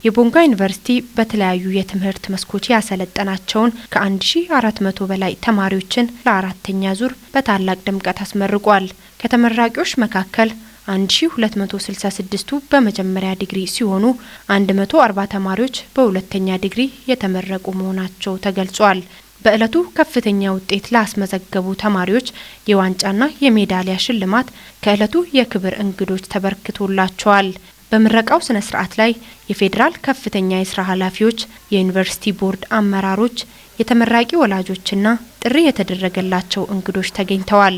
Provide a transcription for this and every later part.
የቦንጋ ዩኒቨርሲቲ በተለያዩ የትምህርት መስኮች ያሰለጠናቸውን ከ1400 በላይ ተማሪዎችን ለአራተኛ ዙር በታላቅ ድምቀት አስመርቋል። ከተመራቂዎች መካከል 1266ቱ በመጀመሪያ ዲግሪ ሲሆኑ 140 ተማሪዎች በሁለተኛ ዲግሪ የተመረቁ መሆናቸው ተገልጿል። በዕለቱ ከፍተኛ ውጤት ላስመዘገቡ ተማሪዎች የዋንጫና የሜዳሊያ ሽልማት ከዕለቱ የክብር እንግዶች ተበርክቶላቸዋል። በምረቃው ስነ ስርዓት ላይ የፌዴራል ከፍተኛ የስራ ኃላፊዎች፣ የዩኒቨርሲቲ ቦርድ አመራሮች፣ የተመራቂ ወላጆችና ጥሪ የተደረገላቸው እንግዶች ተገኝተዋል።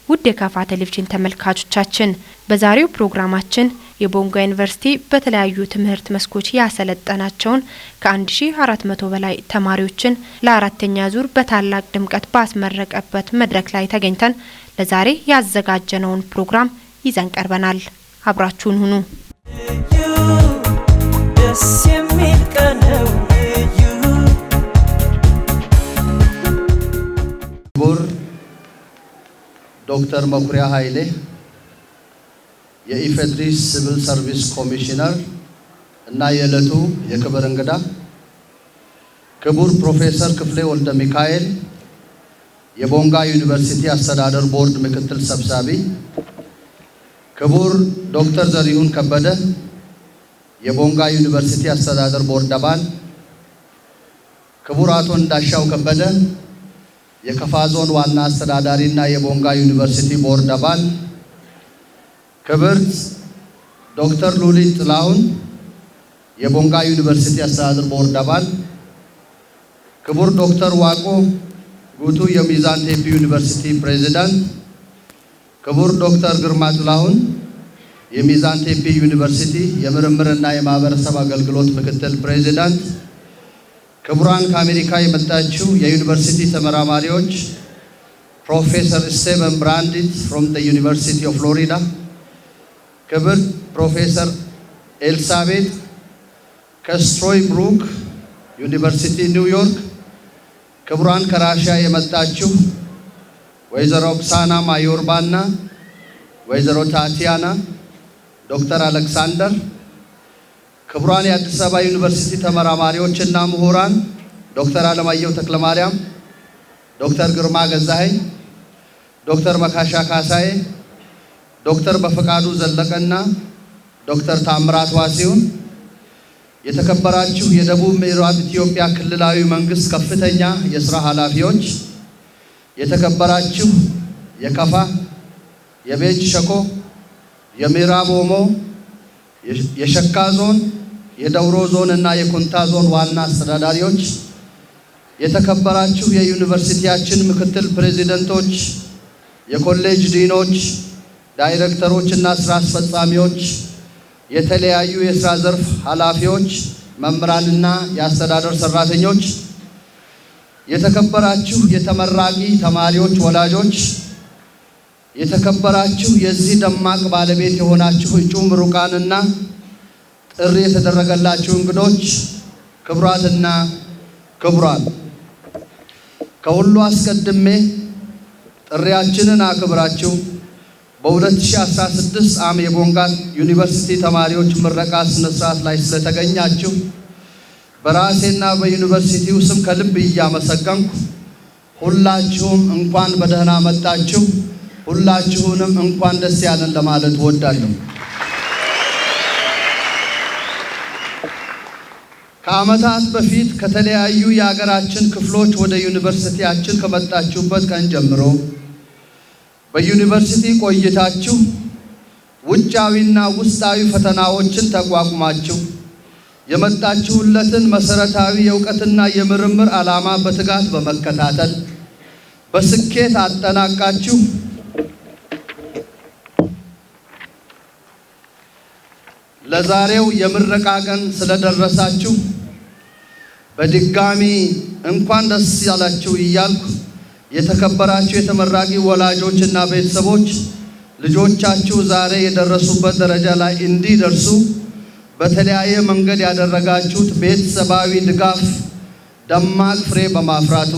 ውድ የካፋ ቴሌቪዥን ተመልካቾቻችን፣ በዛሬው ፕሮግራማችን የቦንጋ ዩኒቨርሲቲ በተለያዩ ትምህርት መስኮች ያሰለጠናቸውን ከ1400 በላይ ተማሪዎችን ለአራተኛ ዙር በታላቅ ድምቀት ባስመረቀበት መድረክ ላይ ተገኝተን ለዛሬ ያዘጋጀነውን ፕሮግራም ይዘን ቀርበናል። አብራችሁን ሁኑ። ደስ የሚል ቀን ነው ልዩ። ክቡር ዶክተር መኩሪያ ኃይሌ፣ የኢፌድሪ ሲቪል ሰርቪስ ኮሚሽነር እና የዕለቱ የክብር እንግዳ፣ ክቡር ፕሮፌሰር ክፍሌ ወልደ ሚካኤል፣ የቦንጋ ዩኒቨርሲቲ አስተዳደር ቦርድ ምክትል ሰብሳቢ፣ ክቡር ዶክተር ዘሪሁን ከበደ፣ የቦንጋ ዩኒቨርሲቲ አስተዳደር ቦርድ አባል፣ ክቡር አቶ እንዳሻው ከበደ፣ የከፋ ዞን ዋና አስተዳዳሪ እና የቦንጋ ዩኒቨርሲቲ ቦርድ አባል፣ ክብርት ዶክተር ሉሊት ጥላሁን፣ የቦንጋ ዩኒቨርሲቲ አስተዳደር ቦርድ አባል፣ ክቡር ዶክተር ዋቆ ጉቱ፣ የሚዛን ቴፒ ዩኒቨርሲቲ ፕሬዚዳንት፣ ክቡር ዶክተር ግርማ ጥላሁን፣ የሚዛን ቴፒ ዩኒቨርሲቲ የምርምርና የማህበረሰብ አገልግሎት ምክትል ፕሬዚዳንት፣ ክቡራን ከአሜሪካ የመጣችሁ የዩኒቨርሲቲ ተመራማሪዎች፣ ፕሮፌሰር ስቴቨን ብራንዲት from the University of Florida፣ ክብርት ፕሮፌሰር ኤልሳቤጥ ከስቶኒ ብሩክ ዩኒቨርሲቲ ኒውዮርክ፣ ክቡራን ከራሽያ የመጣችሁ ወይዘሮ ኦክሳና ማዮርባና ወይዘሮ ታቲያና፣ ዶክተር አሌክሳንደር፣ ክቡራን የአዲስ አበባ ዩኒቨርሲቲ ተመራማሪዎችና ምሁራን፣ ዶክተር አለማየሁ ተክለማርያም፣ ዶክተር ግርማ ገዛኸኝ፣ ዶክተር መካሻ ካሳዬ፣ ዶክተር በፈቃዱ ዘለቀና ዶክተር ታምራት ዋሲሁን፣ የተከበራችሁ የደቡብ ምዕራብ ኢትዮጵያ ክልላዊ መንግስት ከፍተኛ የስራ ኃላፊዎች፣ የተከበራችሁ የከፋ፣ የቤንች ሸኮ፣ የምዕራብ ኦሞ፣ የሸካ ዞን፣ የዳውሮ ዞን እና የኮንታ ዞን ዋና አስተዳዳሪዎች፣ የተከበራችሁ የዩኒቨርሲቲያችን ምክትል ፕሬዚደንቶች፣ የኮሌጅ ዲኖች፣ ዳይሬክተሮች እና ስራ አስፈጻሚዎች፣ የተለያዩ የስራ ዘርፍ ኃላፊዎች፣ መምህራንና የአስተዳደር ሰራተኞች፣ የተከበራችሁ የተመራቂ ተማሪዎች ወላጆች፣ የተከበራችሁ የዚህ ደማቅ ባለቤት የሆናችሁ እጩ ምሩቃንና ጥሪ የተደረገላችሁ እንግዶች፣ ክቡራትና ክቡራን፣ ከሁሉ አስቀድሜ ጥሪያችንን አክብራችሁ በ2016 ዓ.ም የቦንጋ ዩኒቨርሲቲ ተማሪዎች ምረቃ ስነ ስርዓት ላይ ስለተገኛችሁ በራሴና በዩኒቨርሲቲው ስም ከልብ እያመሰገንኩ ሁላችሁም እንኳን በደህና መጣችሁ፣ ሁላችሁንም እንኳን ደስ ያለን ለማለት እወዳለሁ። ከዓመታት በፊት ከተለያዩ የሀገራችን ክፍሎች ወደ ዩኒቨርሲቲያችን ከመጣችሁበት ቀን ጀምሮ በዩኒቨርሲቲ ቆይታችሁ ውጫዊና ውስጣዊ ፈተናዎችን ተቋቁማችሁ የመጣችሁለትን መሰረታዊ የእውቀትና የምርምር ዓላማ በትጋት በመከታተል በስኬት አጠናቃችሁ ለዛሬው የምረቃ ቀን ስለደረሳችሁ በድጋሚ እንኳን ደስ ያላችሁ እያልኩ፣ የተከበራችሁ የተመራቂ ወላጆችና ቤተሰቦች፣ ልጆቻችሁ ዛሬ የደረሱበት ደረጃ ላይ እንዲደርሱ በተለያየ መንገድ ያደረጋችሁት ቤተሰባዊ ድጋፍ ደማቅ ፍሬ በማፍራቱ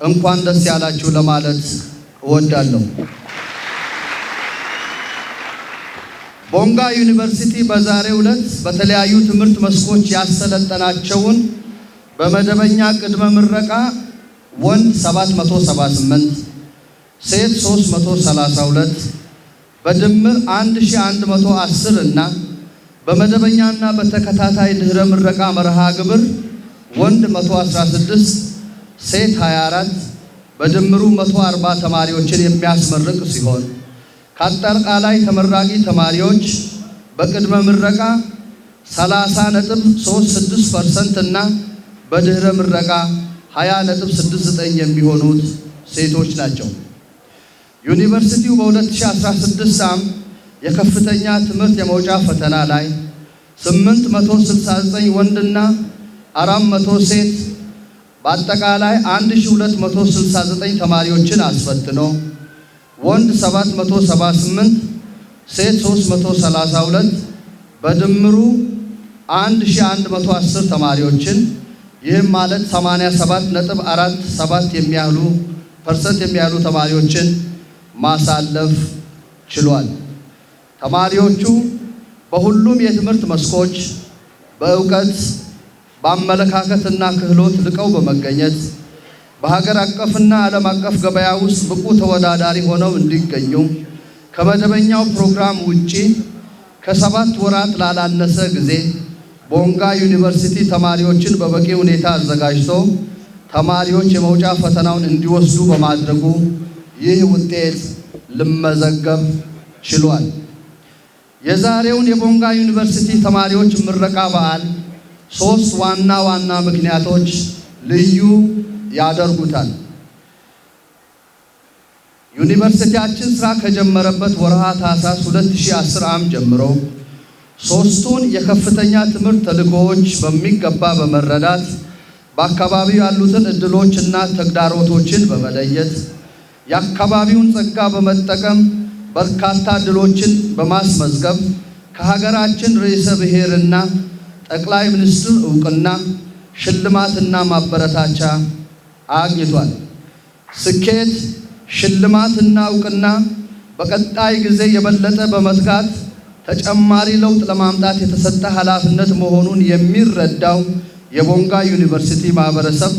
እንኳን ደስ ያላችሁ ለማለት እወዳለሁ። ቦንጋ ዩኒቨርሲቲ በዛሬው ዕለት በተለያዩ ትምህርት መስኮች ያሰለጠናቸውን በመደበኛ ቅድመ ምረቃ ወንድ 778፣ ሴት 332፣ በድምር 1110 እና በመደበኛና በተከታታይ ድህረ ምረቃ መርሃ ግብር ወንድ 116፣ ሴት 24፣ በድምሩ 140 ተማሪዎችን የሚያስመርቅ ሲሆን፣ ከአጠቃላይ ተመራቂ ተማሪዎች በቅድመ ምረቃ 30.36% እና በድህረ ምረቃ 20.69 የሚሆኑት ሴቶች ናቸው። ዩኒቨርሲቲው በ2016 ዓ.ም የከፍተኛ ትምህርት የመውጫ ፈተና ላይ 869 ወንድና 400 ሴት፣ በአጠቃላይ 1269 ተማሪዎችን አስፈትኖ ወንድ 778፣ ሴት 332፣ በድምሩ 1110 ተማሪዎችን፣ ይህም ማለት 87.47 የሚያህሉ percent የሚያህሉ ተማሪዎችን ማሳለፍ ችሏል። ተማሪዎቹ በሁሉም የትምህርት መስኮች በእውቀት፣ በአመለካከትና ክህሎት ልቀው በመገኘት በሀገር አቀፍና ዓለም አቀፍ ገበያ ውስጥ ብቁ ተወዳዳሪ ሆነው እንዲገኙ ከመደበኛው ፕሮግራም ውጪ ከ7 ወራት ላላነሰ ጊዜ ቦንጋ ዩኒቨርሲቲ ተማሪዎችን በበቂ ሁኔታ አዘጋጅቶ ተማሪዎች የመውጫ ፈተናውን እንዲወስዱ በማድረጉ ይህ ውጤት ሊመዘገብ ችሏል። የዛሬውን የቦንጋ ዩኒቨርሲቲ ተማሪዎች ምረቃ በዓል ሶስት ዋና ዋና ምክንያቶች ልዩ ያደርጉታል። ዩኒቨርሲቲያችን ስራ ከጀመረበት ወርሃ ታህሳስ 2010 ዓ.ም ጀምሮ ሶስቱን የከፍተኛ ትምህርት ተልዕኮዎች በሚገባ በመረዳት፣ በአካባቢው ያሉትን እድሎች እና ተግዳሮቶችን በመለየት፣ የአካባቢውን ጸጋ በመጠቀም በርካታ ድሎችን በማስመዝገብ ከሀገራችን ርዕሰ ብሔርና ጠቅላይ ሚኒስትር እውቅና፣ ሽልማትና ማበረታቻ አግኝቷል። ስኬት፣ ሽልማትና እውቅና በቀጣይ ጊዜ የበለጠ በመትጋት ተጨማሪ ለውጥ ለማምጣት የተሰጠ ኃላፊነት መሆኑን የሚረዳው የቦንጋ ዩኒቨርሲቲ ማህበረሰብ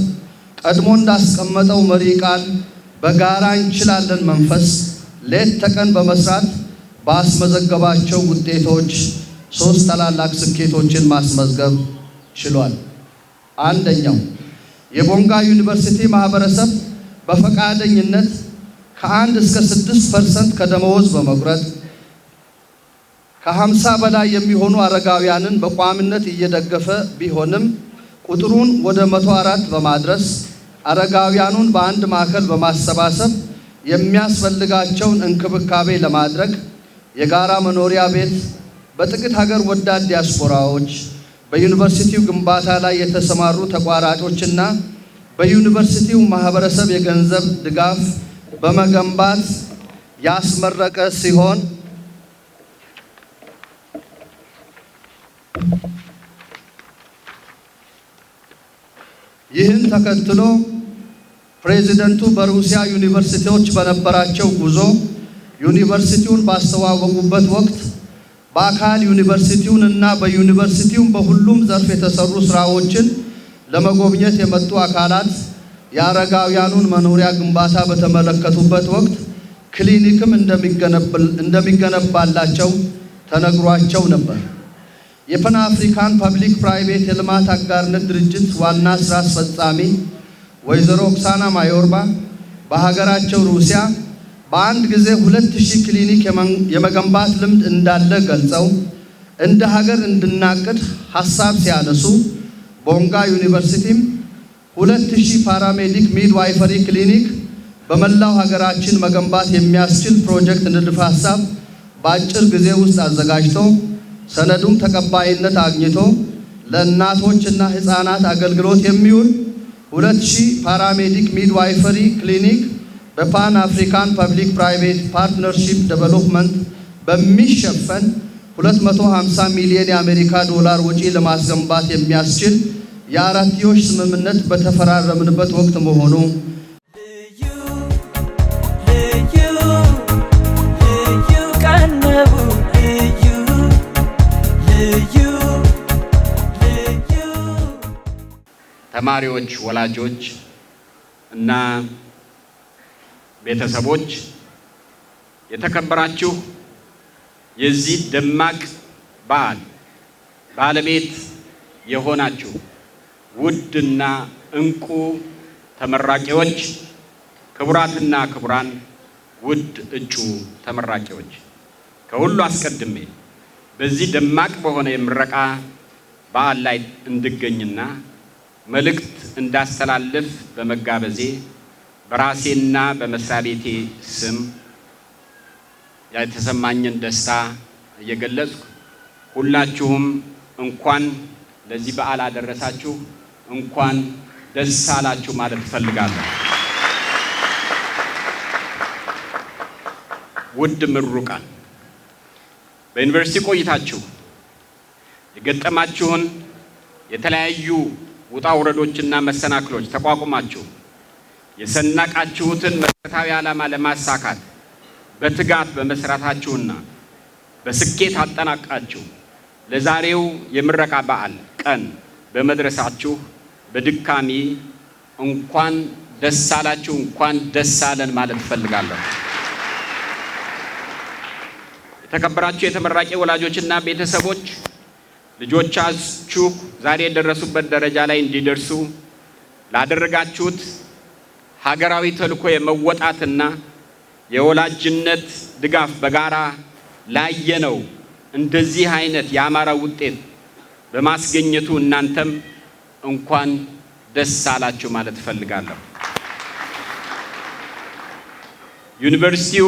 ቀድሞ እንዳስቀመጠው መሪ ቃል በጋራ እንችላለን መንፈስ ሌት ተቀን በመስራት ባስመዘገባቸው ውጤቶች ሶስት ታላላቅ ስኬቶችን ማስመዝገብ ችሏል። አንደኛው፣ የቦንጋ ዩኒቨርሲቲ ማህበረሰብ በፈቃደኝነት ከ1 እስከ 6% ከደመወዝ በመቁረጥ ከ50 በላይ የሚሆኑ አረጋውያንን በቋሚነት እየደገፈ ቢሆንም፣ ቁጥሩን ወደ 104 በማድረስ አረጋውያኑን በአንድ ማዕከል በማሰባሰብ የሚያስፈልጋቸውን እንክብካቤ ለማድረግ የጋራ መኖሪያ ቤት በጥቂት ሀገር ወዳድ ዲያስፖራዎች፣ በዩኒቨርሲቲው ግንባታ ላይ የተሰማሩ ተቋራጮችና በዩኒቨርሲቲው ማህበረሰብ የገንዘብ ድጋፍ በመገንባት ያስመረቀ ሲሆን፣ ይህን ተከትሎ ፕሬዚደንቱ በሩሲያ ዩኒቨርሲቲዎች በነበራቸው ጉዞ ዩኒቨርሲቲውን ባስተዋወቁበት ወቅት በአካል ዩኒቨርሲቲውን እና በዩኒቨርሲቲው በሁሉም ዘርፍ የተሰሩ ስራዎችን ለመጎብኘት የመጡ አካላት የአረጋውያኑን መኖሪያ ግንባታ በተመለከቱበት ወቅት ክሊኒክም እንደሚገነባላቸው ተነግሯቸው ነበር። የ Pan African Public Private የልማት አጋርነት ድርጅት ዋና ስራ አስፈጻሚ ወይዘሮ ኦክሳና ማዮርባ በሀገራቸው ሩሲያ በአንድ ጊዜ 2000 ክሊኒክ የመገንባት ልምድ እንዳለ ገልጸው እንደ ሀገር እንድናቅድ ሀሳብ ሲያነሱ፣ ቦንጋ ዩኒቨርሲቲም 2000 paramedic midwifery ክሊኒክ በመላው ሀገራችን መገንባት የሚያስችል ፕሮጀክት ንድፈ ሀሳብ በአጭር ጊዜ ውስጥ አዘጋጅቶ፣ ሰነዱም ተቀባይነት አግኝቶ፣ ለእናቶችና ሕፃናት አገልግሎት የሚውል 2000 paramedic midwifery ክሊኒክ በ Pan African Public Private Partnership Development በሚሸፈን 250 ሚሊዮን የአሜሪካ ዶላር ወጪ ለማስገንባት የሚያስችል የአራትዮሽ ስምምነት በተፈራረምንበት ወቅት መሆኑ ልዩ ልዩ ልዩ ቀን ነው ልዩ። ተማሪዎች ወላጆች እና ቤተሰቦች፣ የተከበራችሁ የዚህ ደማቅ በዓል ባለቤት የሆናችሁ ውድና እንቁ ተመራቂዎች፣ ክቡራትና ክቡራን ውድ እጩ ተመራቂዎች፣ ከሁሉ አስቀድሜ በዚህ ደማቅ በሆነ የምረቃ በዓል ላይ እንድገኝና መልእክት እንዳስተላልፍ በመጋበዜ በራሴና በመስሪያ ቤቴ ስም የተሰማኝን ደስታ እየገለጽኩ ሁላችሁም እንኳን ለዚህ በዓል አደረሳችሁ፣ እንኳን ደስ አላችሁ ማለት እፈልጋለሁ። ውድ ምሩቃን፣ በዩኒቨርሲቲ ቆይታችሁ የገጠማችሁን የተለያዩ ውጣ ውረዶችና መሰናክሎች ተቋቁማችሁ የሰነቃችሁትን መሰረታዊ ዓላማ ለማሳካት በትጋት በመስራታችሁና በስኬት አጠናቃችሁ ለዛሬው የምረቃ በዓል ቀን በመድረሳችሁ በድጋሚ እንኳን ደስ አላችሁ፣ እንኳን ደስ አለን ማለት እፈልጋለሁ። የተከበራችሁ የተመራቂ ወላጆችና ቤተሰቦች፣ ልጆቻችሁ ዛሬ የደረሱበት ደረጃ ላይ እንዲደርሱ ላደረጋችሁት ሀገራዊ ተልዕኮ የመወጣትና የወላጅነት ድጋፍ በጋራ ላየነው እንደዚህ አይነት የአማራ ውጤት በማስገኘቱ እናንተም እንኳን ደስ አላችሁ ማለት እፈልጋለሁ። ዩኒቨርሲቲው፣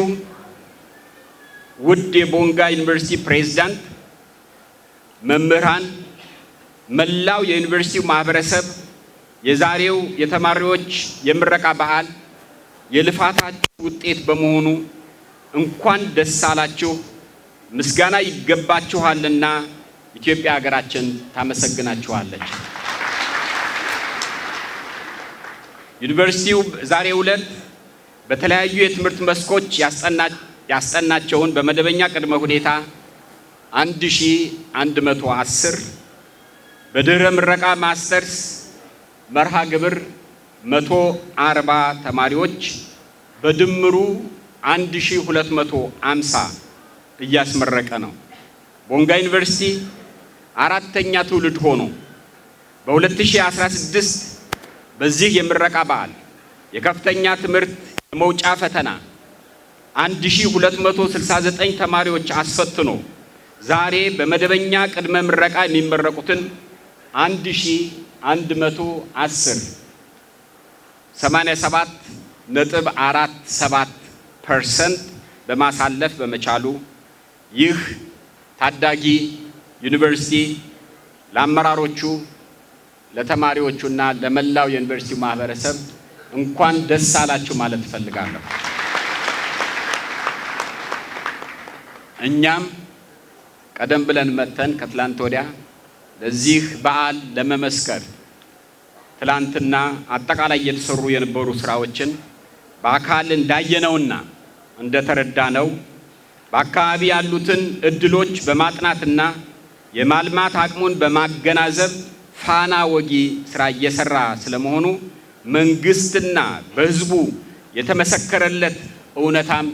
ውድ የቦንጋ ዩኒቨርሲቲ ፕሬዝዳንት፣ መምህራን፣ መላው የዩኒቨርሲቲው ማህበረሰብ የዛሬው የተማሪዎች የምረቃ በዓል የልፋታችሁ ውጤት በመሆኑ እንኳን ደስ አላችሁ፣ ምስጋና ይገባችኋልና ኢትዮጵያ ሀገራችን ታመሰግናችኋለች። ዩኒቨርሲቲው ዛሬው ዕለት በተለያዩ የትምህርት መስኮች ያስጠናቸውን በመደበኛ ቅድመ ሁኔታ 1110፣ በድህረ ምረቃ ማስተርስ መርሃ ግብር 140 ተማሪዎች፣ በድምሩ 1250 እያስመረቀ ነው። ቦንጋ ዩኒቨርሲቲ አራተኛ ትውልድ ሆኖ በ2016 በዚህ የምረቃ በዓል የከፍተኛ ትምህርት የመውጫ ፈተና 1269 ተማሪዎች አስፈትኖ ዛሬ በመደበኛ ቅድመ ምረቃ የሚመረቁትን 1110፣ 87.47% በማሳለፍ በመቻሉ ይህ ታዳጊ ዩኒቨርሲቲ ለአመራሮቹ፣ ለተማሪዎቹና ለመላው የዩኒቨርሲቲው ማህበረሰብ እንኳን ደስ አላችሁ ማለት እፈልጋለሁ። እኛም ቀደም ብለን መጥተን ከትላንት ወዲያ ለዚህ በዓል ለመመስከር ትላንትና አጠቃላይ እየተሰሩ የነበሩ ስራዎችን በአካል እንዳየነውና እንደተረዳነው በአካባቢ ያሉትን እድሎች በማጥናትና የማልማት አቅሙን በማገናዘብ ፋና ወጊ ስራ እየሰራ ስለመሆኑ መንግስትና በህዝቡ የተመሰከረለት እውነታም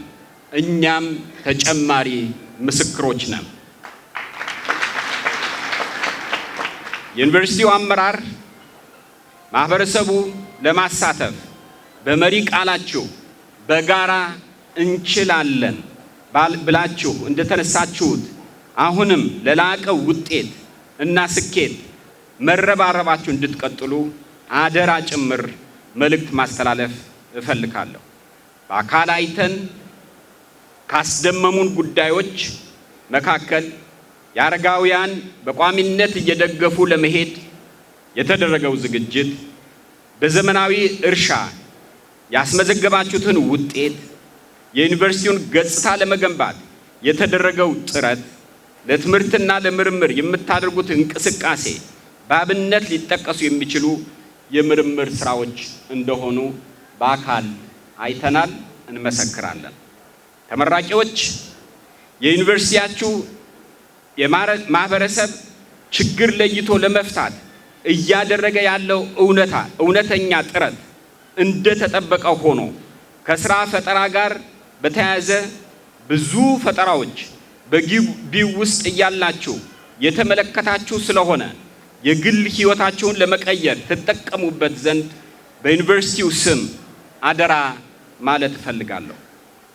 እኛም ተጨማሪ ምስክሮች ነን። የዩኒቨርሲቲው አመራር ማህበረሰቡ ለማሳተፍ በመሪ ቃላችሁ በጋራ እንችላለን ብላችሁ እንደተነሳችሁት አሁንም ለላቀ ውጤት እና ስኬት መረባረባችሁ እንድትቀጥሉ አደራ ጭምር መልእክት ማስተላለፍ እፈልጋለሁ። በአካል አይተን ካስደመሙን ጉዳዮች መካከል የአረጋውያን በቋሚነት እየደገፉ ለመሄድ የተደረገው ዝግጅት፣ በዘመናዊ እርሻ ያስመዘገባችሁትን ውጤት፣ የዩኒቨርሲቲውን ገጽታ ለመገንባት የተደረገው ጥረት፣ ለትምህርትና ለምርምር የምታደርጉት እንቅስቃሴ በአብነት ሊጠቀሱ የሚችሉ የምርምር ስራዎች እንደሆኑ በአካል አይተናል፣ እንመሰክራለን። ተመራቂዎች፣ የዩኒቨርሲቲያችሁ የማህበረሰብ ችግር ለይቶ ለመፍታት እያደረገ ያለው እውነተኛ ጥረት እንደተጠበቀ ሆኖ ከስራ ፈጠራ ጋር በተያያዘ ብዙ ፈጠራዎች በግቢው ውስጥ እያላችሁ የተመለከታችሁ ስለሆነ የግል ሕይወታችሁን ለመቀየር ትጠቀሙበት ዘንድ በዩኒቨርሲቲው ስም አደራ ማለት እፈልጋለሁ።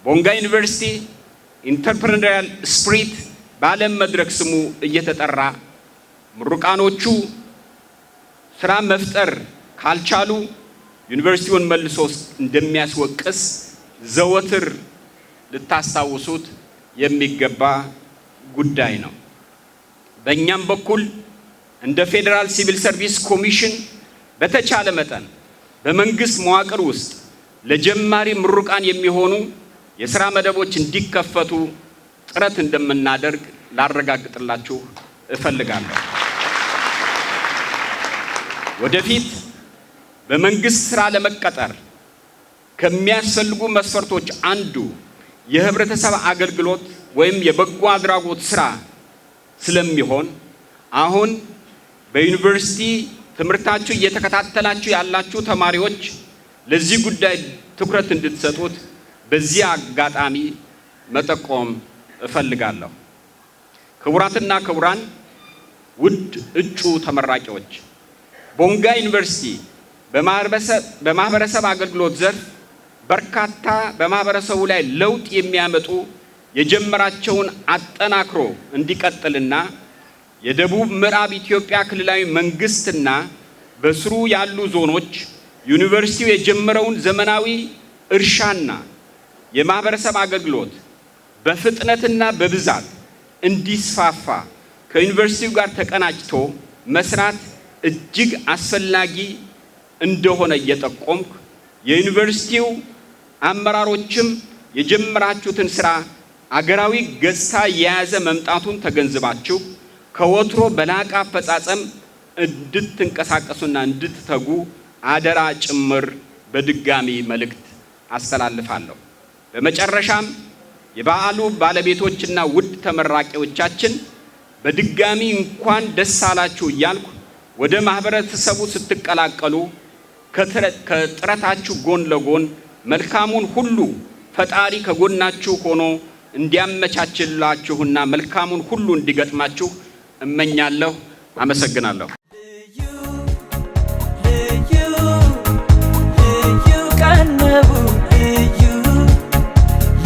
ቦንጋ ዩኒቨርሲቲ entrepreneurial spirit በዓለም መድረክ ስሙ እየተጠራ ምሩቃኖቹ ስራ መፍጠር ካልቻሉ ዩኒቨርሲቲውን መልሶ እንደሚያስወቅስ ዘወትር ልታስታውሱት የሚገባ ጉዳይ ነው። በእኛም በኩል እንደ ፌዴራል ሲቪል ሰርቪስ ኮሚሽን በተቻለ መጠን በመንግስት መዋቅር ውስጥ ለጀማሪ ምሩቃን የሚሆኑ የስራ መደቦች እንዲከፈቱ ጥረት እንደምናደርግ ላረጋግጥላችሁ እፈልጋለሁ። ወደፊት በመንግስት ስራ ለመቀጠር ከሚያስፈልጉ መስፈርቶች አንዱ የህብረተሰብ አገልግሎት ወይም የበጎ አድራጎት ስራ ስለሚሆን አሁን በዩኒቨርሲቲ ትምህርታችሁ እየተከታተላችሁ ያላችሁ ተማሪዎች ለዚህ ጉዳይ ትኩረት እንድትሰጡት በዚህ አጋጣሚ መጠቆም እፈልጋለሁ። ክቡራትና ክቡራን፣ ውድ እጩ ተመራቂዎች፣ ቦንጋ ዩኒቨርሲቲ በማህበረሰብ አገልግሎት ዘርፍ በርካታ በማህበረሰቡ ላይ ለውጥ የሚያመጡ የጀመራቸውን አጠናክሮ እንዲቀጥልና የደቡብ ምዕራብ ኢትዮጵያ ክልላዊ መንግስትና በስሩ ያሉ ዞኖች ዩኒቨርሲቲው የጀመረውን ዘመናዊ እርሻና የማህበረሰብ አገልግሎት በፍጥነትና በብዛት እንዲስፋፋ ከዩኒቨርሲቲው ጋር ተቀናጅቶ መስራት እጅግ አስፈላጊ እንደሆነ እየጠቆምኩ፣ የዩኒቨርሲቲው አመራሮችም የጀመራችሁትን ስራ አገራዊ ገጽታ የያዘ መምጣቱን ተገንዝባችሁ ከወትሮ በላቀ አፈጻጸም እንድትንቀሳቀሱና እንድትተጉ አደራ ጭምር በድጋሚ መልእክት አስተላልፋለሁ። በመጨረሻም የበዓሉ ባለቤቶችና ውድ ተመራቂዎቻችን፣ በድጋሚ እንኳን ደስ አላችሁ እያልኩ ወደ ማህበረተሰቡ ስትቀላቀሉ ከጥረታችሁ ጎን ለጎን መልካሙን ሁሉ ፈጣሪ ከጎናችሁ ሆኖ እንዲያመቻችላችሁና መልካሙን ሁሉ እንዲገጥማችሁ እመኛለሁ። አመሰግናለሁ። ልዩ ልዩ ልዩ ቀን ነው፣ ልዩ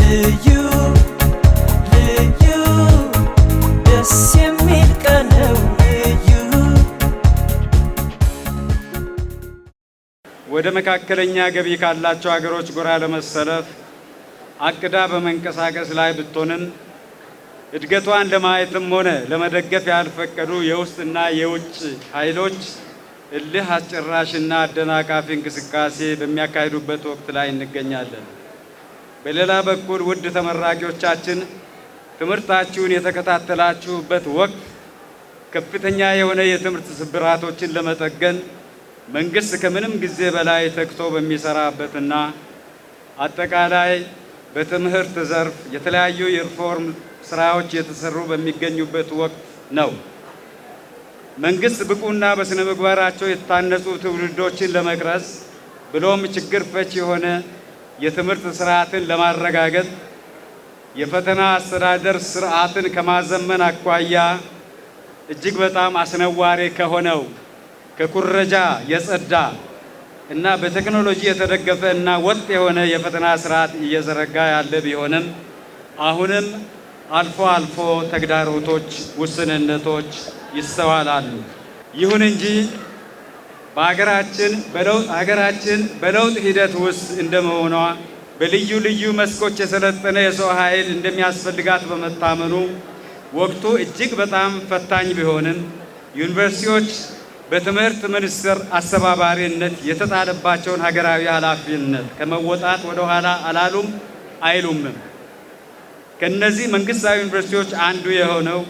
ልዩ ልዩ ደስ የሚል ቀን ነው ልዩ። ወደ መካከለኛ ገቢ ካላቸው ሀገሮች ጎራ ለመሰለፍ አቅዳ በመንቀሳቀስ ላይ ብትሆንም እድገቷን ለማየትም ሆነ ለመደገፍ ያልፈቀዱ የውስጥና የውጭ ኃይሎች እልህ አስጨራሽና አደናቃፊ እንቅስቃሴ በሚያካሂዱበት ወቅት ላይ እንገኛለን። በሌላ በኩል ውድ ተመራቂዎቻችን፣ ትምህርታችሁን የተከታተላችሁበት ወቅት ከፍተኛ የሆነ የትምህርት ስብራቶችን ለመጠገን መንግስት ከምንም ጊዜ በላይ ተግቶ በሚሰራበትና አጠቃላይ በትምህርት ዘርፍ የተለያዩ የሪፎርም ስራዎች እየተሰሩ በሚገኙበት ወቅት ነው። መንግስት ብቁና በስነ ምግባራቸው የታነጹ ትውልዶችን ለመቅረጽ ብሎም ችግር ፈች የሆነ የትምህርት ስርዓትን ለማረጋገጥ የፈተና አስተዳደር ስርዓትን ከማዘመን አኳያ እጅግ በጣም አስነዋሪ ከሆነው ከኩረጃ የጸዳ እና በቴክኖሎጂ የተደገፈ እና ወጥ የሆነ የፈተና ስርዓት እየዘረጋ ያለ ቢሆንም አሁንም አልፎ አልፎ ተግዳሮቶች፣ ውስንነቶች ይስተዋላሉ። ይሁን እንጂ በሀገራችን ሀገራችን በለውጥ ሂደት ውስጥ እንደመሆኗ በልዩ ልዩ መስኮች የሰለጠነ የሰው ኃይል እንደሚያስፈልጋት በመታመኑ ወቅቱ እጅግ በጣም ፈታኝ ቢሆንም ዩኒቨርሲቲዎች በትምህርት ሚኒስቴር አስተባባሪነት የተጣለባቸውን ሀገራዊ ኃላፊነት ከመወጣት ወደ ኋላ አላሉም፣ አይሉምም። ከነዚህ መንግስታዊ ዩኒቨርሲቲዎች አንዱ የሆነው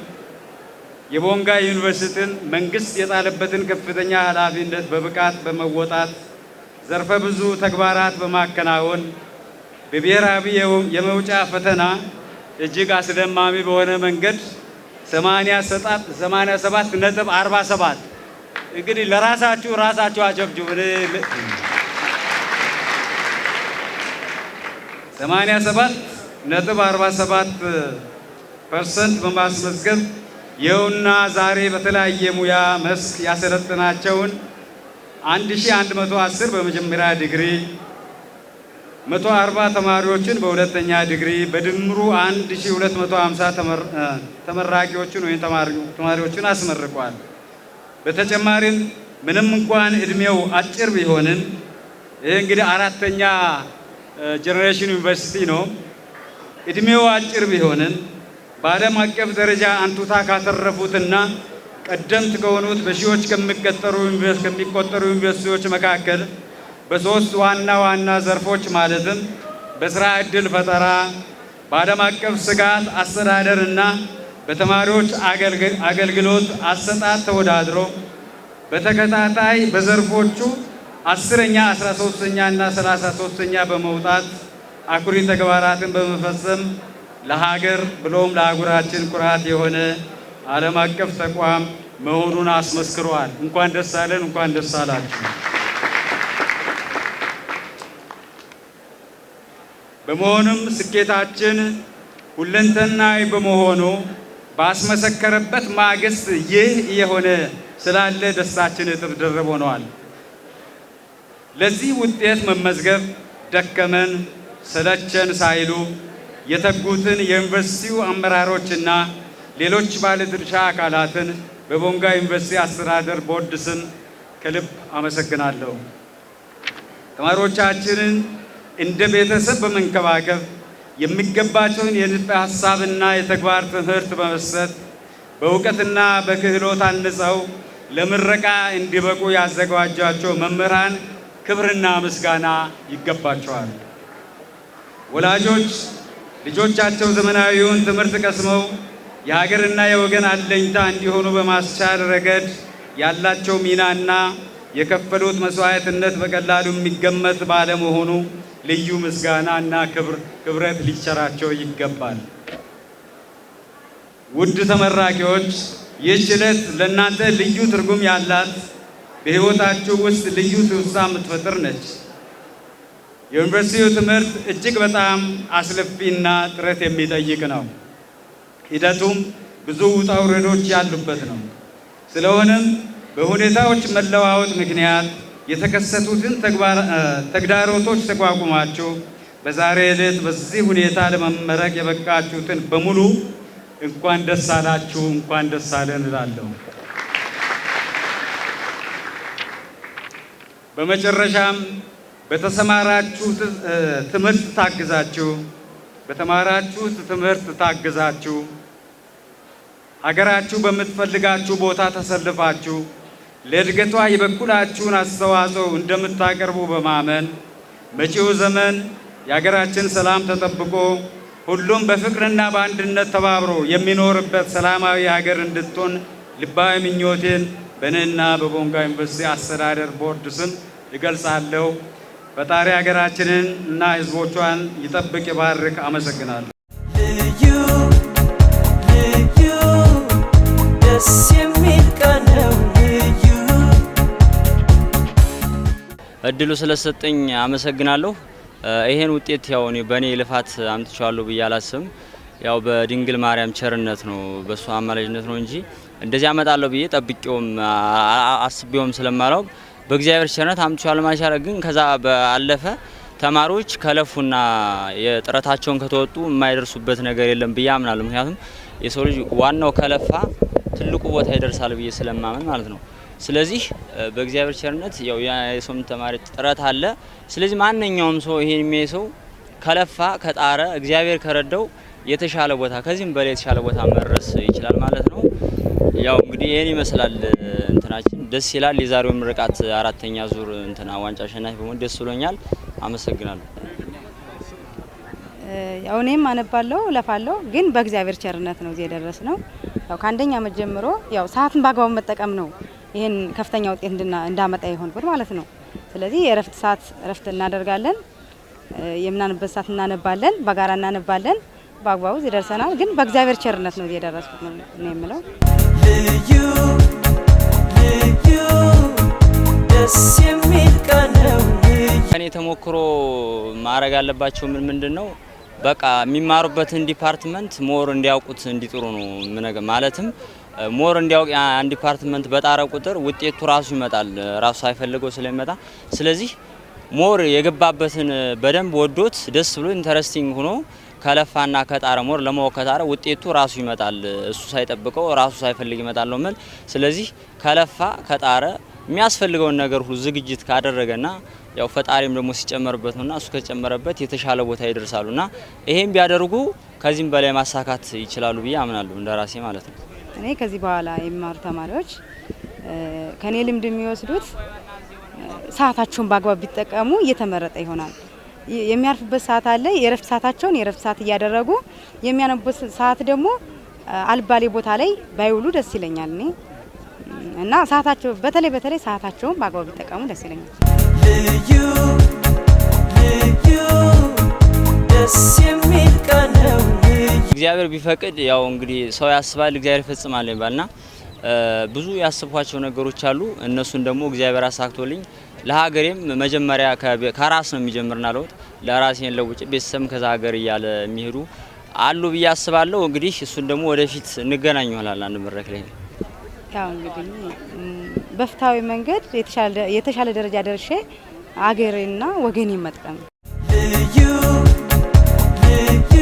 የቦንጋ ዩኒቨርሲቲን መንግስት የጣለበትን ከፍተኛ ኃላፊነት በብቃት በመወጣት ዘርፈ ብዙ ተግባራት በማከናወን በብሔራዊ የመውጫ ፈተና እጅግ አስደማሚ በሆነ መንገድ 87.47 እንግዲህ ለራሳችሁ ራሳችሁ አጨብጭቡ። 87.47% በማስመዝገብ ይኸውና ዛሬ በተለያየ ሙያ መስክ ያሰለጠናቸውን 1110 በመጀመሪያ ዲግሪ፣ 140 ተማሪዎችን በሁለተኛ ዲግሪ፣ በድምሩ 1250 ተመራቂዎችን ወይም ተማሪዎችን አስመርቋል። በተጨማሪም ምንም እንኳን እድሜው አጭር ቢሆንም፣ ይህ እንግዲህ አራተኛ generation ዩኒቨርሲቲ ነው። እድሜው አጭር ቢሆንም በዓለም አቀፍ ደረጃ አንቱታ ካተረፉትና ቀደምት ከሆኑት በሺዎች ከሚቆጠሩ ዩኒቨርሲቲዎች መካከል በሶስት ዋና ዋና ዘርፎች ማለትም በስራ ዕድል ፈጠራ፣ በዓለም አቀፍ ስጋት አስተዳደር እና በተማሪዎች አገልግሎት አሰጣጥ ተወዳድሮ በተከታታይ በዘርፎቹ 10ኛ፣ 13ኛ እና 33ኛ በመውጣት አኩሪ ተግባራትን በመፈጸም ለሀገር ብሎም ለአህጉራችን ኩራት የሆነ ዓለም አቀፍ ተቋም መሆኑን አስመስክሯል። እንኳን ደስ አለን፣ እንኳን ደስ አላችሁ። በመሆኑም ስኬታችን ሁለንተናዊ በመሆኑ ባስመሰከረበት ማግስት ይህ እየሆነ ስላለ ደስታችን እጥፍ ድርብ ሆነዋል። ለዚህ ውጤት መመዝገብ ደከመን ሰለቸን ሳይሉ የተጉትን የዩኒቨርሲቲው አመራሮችና ሌሎች ባለድርሻ አካላትን በቦንጋ ዩኒቨርሲቲ አስተዳደር ቦርድ ስም ከልብ አመሰግናለሁ። ተማሪዎቻችንን እንደ ቤተሰብ በመንከባከብ፣ የሚገባቸውን የንድፈ ሐሳብና የተግባር ትምህርት በመስጠት፣ በእውቀትና በክህሎት አንጸው ለምረቃ እንዲበቁ ያዘጋጇቸው መምህራን ክብርና ምስጋና ይገባቸዋል። ወላጆች ልጆቻቸው ዘመናዊውን ትምህርት ቀስመው የሀገርና የወገን አለኝታ እንዲሆኑ በማስቻል ረገድ ያላቸው ሚናና የከፈሉት መስዋዕትነት በቀላሉ የሚገመት ባለመሆኑ ልዩ ምስጋና እና ክብረት ሊቸራቸው ይገባል። ውድ ተመራቂዎች፣ ይህች ዕለት ለእናንተ ልዩ ትርጉም ያላት፣ በሕይወታችሁ ውስጥ ልዩ ትውስታ የምትፈጥር ነች። የዩኒቨርሲቲው ትምህርት እጅግ በጣም አስለፊና ጥረት የሚጠይቅ ነው። ሂደቱም ብዙ ውጣ ውረዶች ያሉበት ነው። ስለሆነም በሁኔታዎች መለዋወጥ ምክንያት የተከሰቱትን ተግዳሮቶች ተቋቁማችሁ በዛሬ ዕለት በዚህ ሁኔታ ለመመረቅ የበቃችሁትን በሙሉ እንኳን ደስ አላችሁ፣ እንኳን ደስ አለን እላለሁ። በመጨረሻም በተማራችሁት ትምህርት ታግዛችሁ፣ ሀገራችሁ በምትፈልጋችሁ ቦታ ተሰልፋችሁ ለእድገቷ የበኩላችሁን አስተዋጽኦ እንደምታቀርቡ በማመን፣ መጪው ዘመን የሀገራችን ሰላም ተጠብቆ ሁሉም በፍቅርና በአንድነት ተባብሮ የሚኖርበት ሰላማዊ ሀገር እንድትሆን ልባዊ ምኞቴን በእኔና በቦንጋ ዩኒቨርሲቲ አስተዳደር ቦርድ ስም እገልጻለሁ። ፈጣሪ ሀገራችንን እና ሕዝቦቿን ይጠብቅ፣ ይባርክ። አመሰግናለሁ። ልዩ ልዩ ደስ የሚል ቀን ነው ልዩ። እድሉ ስለሰጠኝ አመሰግናለሁ። ይሄን ውጤት ያው እኔ በእኔ ልፋት አምጥቼዋለሁ ብዬ አላስብም። ያው በድንግል ማርያም ቸርነት ነው፣ በእሷ አማላጅነት ነው እንጂ እንደዚህ አመጣለሁ ብዬ ጠብቄውም አስቤውም ስለማላውቅ በእግዚአብሔር ቸርነት አምጥቼዋለሁ ማለት ይቻላል። ግን ከዛ ባለፈ ተማሪዎች ከለፉና የጥረታቸውን ከተወጡ የማይደርሱበት ነገር የለም ብዬ አምናለሁ። ምክንያቱም የሰው ልጅ ዋናው ከለፋ ትልቁ ቦታ ይደርሳል ብዬ ስለማመን ማለት ነው። ስለዚህ በእግዚአብሔር ቸርነት ያው የሰውም ተማሪ ጥረት አለ። ስለዚህ ማንኛውም ሰው፣ ይሄን የሚያይ ሰው ከለፋ፣ ከጣረ፣ እግዚአብሔር ከረዳው የተሻለ ቦታ፣ ከዚህም በላይ የተሻለ ቦታ መድረስ ይችላል ማለት ነው። ያው እንግዲህ ይሄን ይመስላል እንትናችን፣ ደስ ይላል። የዛሬው ምርቃት አራተኛ ዙር እንትና ዋንጫ አሸናፊ በመሆን ደስ ብሎኛል። አመሰግናለሁ። ያው እኔም አነባለሁ፣ እለፋለሁ፣ ግን በእግዚአብሔር ቸርነት ነው እዚህ የደረስነው። ያው ከአንደኛ ዓመት ጀምሮ ያው ሰዓትን በአግባቡ መጠቀም ነው ይህን ከፍተኛ ውጤት እንዳመጣ የሆንኩት ማለት ነው። ስለዚህ የእረፍት ሰዓት እረፍት እናደርጋለን፣ የምናነብበት ሰዓት እናነባለን፣ በጋራ እናነባለን። በአግባቡ እዚህ ደርሰናል። ግን በእግዚአብሔር ቸርነት ነው እዚህ የደረስኩት ነው የምለው። ልዩ ልዩ። ደስ የሚል ቀን ነው ልዩ። ከኔ ተሞክሮ ማድረግ ያለባቸው ምን ምንድን ነው? በቃ የሚማሩበትን department more እንዲያውቁት እንዲጥሩ ነው ምነገር። ማለትም more እንዲያውቅ አንድ department በጣረ ቁጥር ውጤቱ ራሱ ይመጣል፣ ራሱ ሳይፈልገው ስለሚመጣ። ስለዚህ more የገባበትን በደንብ ወዶት፣ ደስ ብሎ፣ interesting ሆኖ ከለፋና ከጣረ፣ more ለማወቅ ከጣረ ውጤቱ ራሱ ይመጣል። እሱ ሳይጠብቀው፣ ራሱ ሳይፈልግ ይመጣል ነው የምል። ስለዚህ ከለፋ፣ ከጣረ፣ የሚያስፈልገውን ነገር ሁሉ ዝግጅት ካደረገና ያው ፈጣሪም ደግሞ ሲጨመርበት ነውና እሱ ከጨመረበት የተሻለ ቦታ ይደርሳሉና ይሄን ቢያደርጉ ከዚህም በላይ ማሳካት ይችላሉ ብዬ አምናለሁ፣ እንደራሴ ማለት ነው። እኔ ከዚህ በኋላ የሚማሩ ተማሪዎች ከኔ ልምድ የሚወስዱት ሰዓታቸውን በአግባብ ቢጠቀሙ እየተመረጠ ይሆናል። የሚያርፉበት ሰዓት አለ። የእረፍት ሰዓታቸውን የእረፍት ሰዓት እያደረጉ፣ የሚያነቡበት ሰዓት ደግሞ አልባሌ ቦታ ላይ ባይውሉ ደስ ይለኛል እኔ። እና ሰዓታቸው በተለይ በተለይ ሰዓታቸውን በአግባብ ቢጠቀሙ ደስ ይለኛል። ልዩ ልዩ ደስ የሚል ቀን ነው ልዩ። እግዚአብሔር ቢፈቅድ፣ ያው እንግዲህ ሰው ያስባል እግዚአብሔር ይፈጽማል ይባልና ብዙ ያሰብኳቸው ነገሮች አሉ። እነሱን ደግሞ እግዚአብሔር አሳክቶልኝ ለሀገሬም፣ መጀመሪያ ከራስ ነው የሚጀምርና ለውጥ ለራሴን ለውጭ ቤተሰብም ከዛ ሀገር እያለ የሚሄዱ አሉ ብዬ አስባለሁ። እንግዲህ እሱን ደግሞ ወደፊት እንገናኝ ይሆናል አንድ መድረክ ላይ። ያው እንግዲህ በፍትሃዊ መንገድ የተሻለ ደረጃ ደርሼ አገሬና ወገኔን መጥቀም። ልዩ ልዩ